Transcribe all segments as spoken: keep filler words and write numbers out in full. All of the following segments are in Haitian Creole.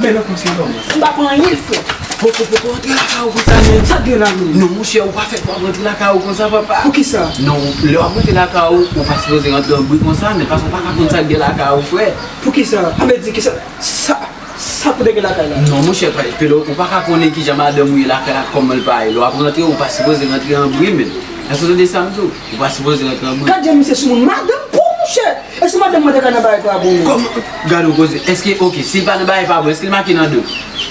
Men nan franse kòman? M pa pran anyen, frè. Poko, poko antre lakay ou konsa, men. Sa k gen la menm? Non, monchè, ou pa fèt pou ap rantre lakay ou konsa, papa. Poukisa? Non, lè w ap rantre lakay ou, ou pa sipoze rantre an bri konsa, men paske ou pa ka konn sa k gen lakay ou, frè. Poukisa? Sa vle di ki sa, sa, sa pou te gen lakay la? Non, monchè, pa, Pelo, ou pa ka konnen kijan madanm ou ye lakay la, kòman l pa ye. Lè w ap rantre, ou pa sipoze rantre an bri, men. Èske w tande sa m di w? Ou pa sipoze rantre an bri. Gad jan misye sou moun, madanm pou, monchè! Èske madanm mwen te ka nan bagay pa bon menm? Kòman? Gade yon koze. Èske, oke, si l pa nan bagay pa bon, èske l make nan do?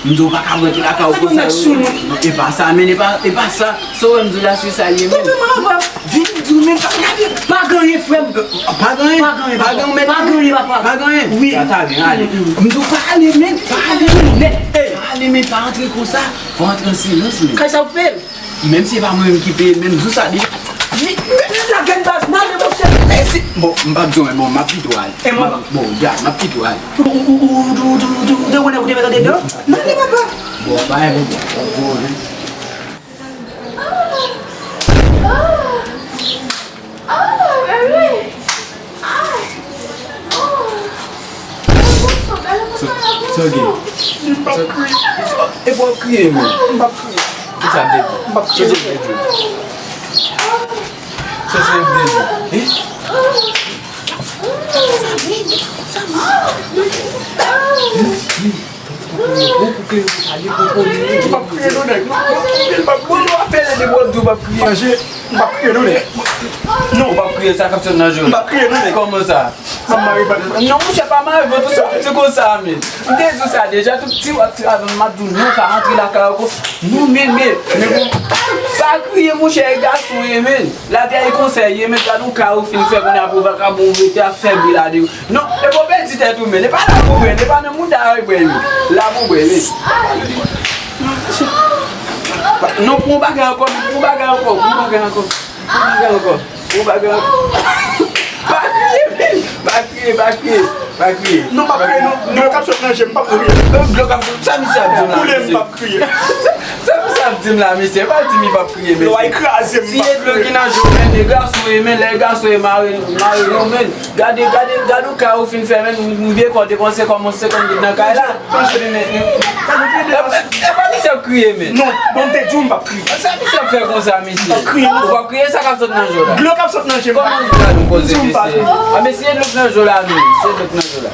M di w pa ka rantre lakay ou konsa. Gade yon nèg sou moun. Non, e pa sa, men e pa, e pa sa. Sa w wè m di w la, se sa l ye menm. Vin di w menm, pa gade. Pa gen anyen, frè m. Pa gen anyen. Pa gen anyen, papa. Pa gen anyen, papa. Pa gen anyen. Wi. Sa ta byen, ale. M di w pa ale, men. Pa ale, men. Pa ale, men. Pa antre konsa. Fò antre an silans, men. Kay sa w peye l? Menm si se pa mwen menm ki peye, menm di w sa deja. Men, men, men, lage m baz, n ale, monchè. Men si, bon, m p ap di w, men bon, m ap kite w ale. E mwen? Bon, gad, m ap kite w ale. Ou, ou, ou, ou, ou, ou, ou, ou, ou, ou, ou, ou, ou, n ale, papa. Bon, pa gen pwoblèm. Bon, bon, bon. Sa, sa w gen? M p ap kriye. E pou w ap kriye, men. M p ap kriye. Ki sa m te di? M p ap kriye. Ki sa m te di? Sa se m te di. Hein? Ou pou kriye, ou pou pale, pou pale. M p ap kriye non, nèg. M p ap kriye, m p ap kriye. Bon, nou ap fè lè de bò di w p ap kriye. Manje, m p ap kriye non, nèg. Non, ou p ap kriye, sa k ap sot nan je w. M p ap kriye non, nèg. Kòman sa? M ap mare vant mwen. Non, monchè, pa mare vant ou, se konsa, men. M te di w sa deja, tout ti w ap ti avè m, m ap di w non, pa rantre lakay ou ankò. Non, men, men, men bon. Pa kriye, monchè, e gason ye, men. Lavi a e konsa l ye, men, gad yon ka ou fin fè kounye a pou vakabon ou rete ap fè bri la de. Non, e pa w pèdi tèt ou, men. E pa la pou bwè, e pa nan mouda a w bwè, men. La pou bwè, men. Non, pou yon bagay ankò, men, pou yon bagay ankò, pou yon bagay ankò. Pou yon bagay ankò, pou yon bagay ankò. Pa kriye, men. Pa kriye, pa kriye, pa kriye. Non, m p ap kriye, non. Dlo k ap sot nan je m, m p ap kriye. Dlo k ap sot, sa misye ap di m la, mesye? Koule m, m p ap kriye. Sa misye ap di m la, mesye? Pa di m li p ap kriye, mesye. Lwa ekraze m, m p ap kriye. Si e dlo ki nan je w, men, e gason ye, men, lè e gason ye, mare, mare non, men. Gade, gade, gade yon ka ou fin fè, men, m vye kò depanse kòman senkant goud nan kay la. Gade, men, men. E, e, e pa misye ap kriye, men. Non, bon, m te di w m p ap kriye. Sa misye ap fè konsa, mesye? M p ap kriye, non. Ou p ap kriye, sa k ap sot nan je w la? Dlo k ap sot nan je m, m p ap kriye. Kòman sa nou koze, mesye? A, mesye, dlo k nan je w la, men. Se dlo k nan je w la.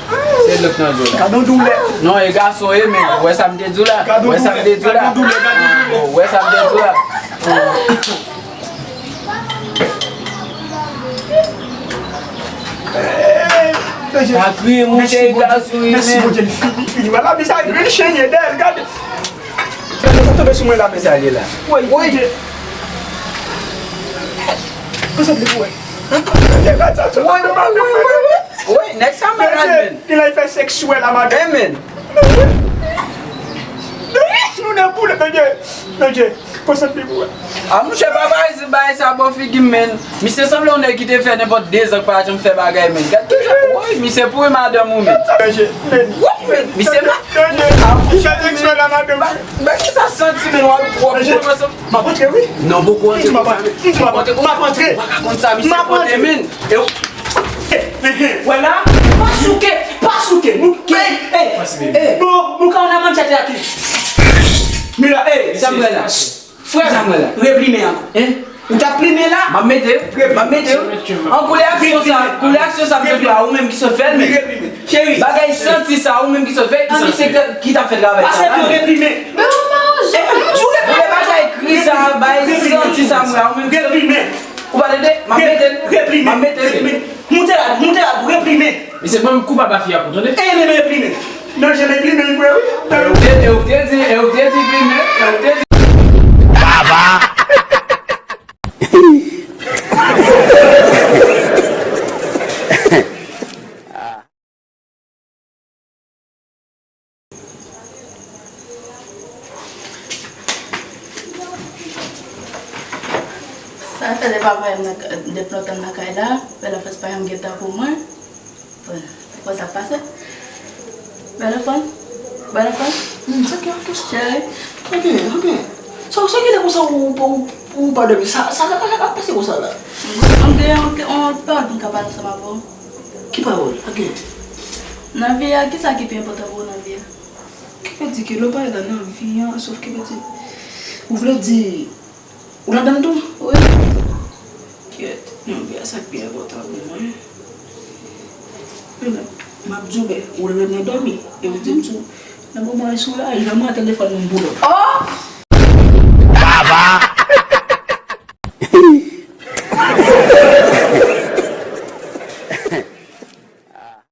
Se dlo k nan je w la. Gade yon doulè. Non, e gason ye, men. Ou wè sa m te di w la? Ou wè sa m te di w la? Gade yon doulè, gade yon doulè. Ou wè sa m te di w la? Pa kriye, monchè, e gason ye, men. Mèsi, Bondye, li fini, fini. Wala, mesye, grenn chen ye dèyè l, gade. Gade, sa tonbe sou mwen la, mesye. Sa l ye la? Woy, Bondye. Konsantre pou wè. Gade sa, sa tonbe mal. Woy, nèg sa malad, men. Ki lè l fè sèks sou wè la, madanm. Amen. Nou nan boule, Bondye. Bondye, konsantre pou wè. A, monchè, pa bay, bay sa bò figi m, men. Misye sanble yon nèg ki te fè nenpòt de zan k pa janm fè bagay, men. Gad ki jan, woy, misye pouri madanm ou, men. Bondye, beni. Woy, men, misye ma-, Bondye, a, monchè, fè sèks sou wè la, madanm. Ba, ba, ki sa santi, men, w ap, w ap, w ap, m ap antre, wi. Non, poko antre konsa, men. M ap antre. M ap antre. Ou pa ka konn sa misye pote, men. E w-, eh, eh, eh, wè la, pa souke, pa souke. Nou, eh, eh, eh, bon, nou ka ann a manchèt la ki. Mila, eh, sa m wè la. Frè, sa m wè la. Replimen ankò. Hein? Ou t ap plimen la? M ap mete, m ap mete. An koulè aksyon sa, koulè aksyon sa, m sot la, ou menm ki sot fè l, men. Cheri. Bagay santi sa, ou menm ki sot fè l, ki santi? Ki t ap fè travay sa la? Pase pou replimen. Men ou pa oze. Ou replimen. Bagay kri sa, bagay santi sa, m wè, ou menm ki sot fè l. Replimen. Ou pa tande? M ap mete l. Replimen. M ap mete l. Replimen. Moute la, moute la, replimen. Mesye, ban m kou baba fi a pou tande. E men replimen. Non, je replimen, vre, wi. E ou te, e ou te di, e ou te di plimen, e ou te di. Baba! Sa fè de papa m nan ka-, depi lontan nan kay la, Bèlafans pa janm gen tan pou mwen. Bon, bon, sa k pase? Bèlafans? Bèlafans? Hmm, sa k gen, sa k gen? Cheri? Sa k gen, sa k gen? Sa, sa k gen konsa ou, ou, ou, ou pa dòmi? Sa, sa, sa, sa k pase konsa la? M gen yon, yon pawòl pou m ka pale ansanm avè w. Ki pawòl? Sa k gen? Nan vi a, kisa ki pi enpòtan pou ou nan vi a? Ki vle di ke lè w pale la nan vi an, sòf ki vle di, ou vle di, ou ladan l tou, wi. Kyèt, nan vi a sa k pi enpòtan pou mwen. Men, m ap di w, men, ou leve m nan dòmi, e ou di m sou, nan moman sou la, jan mwen telefòn mwen boulò. Oh! Baba,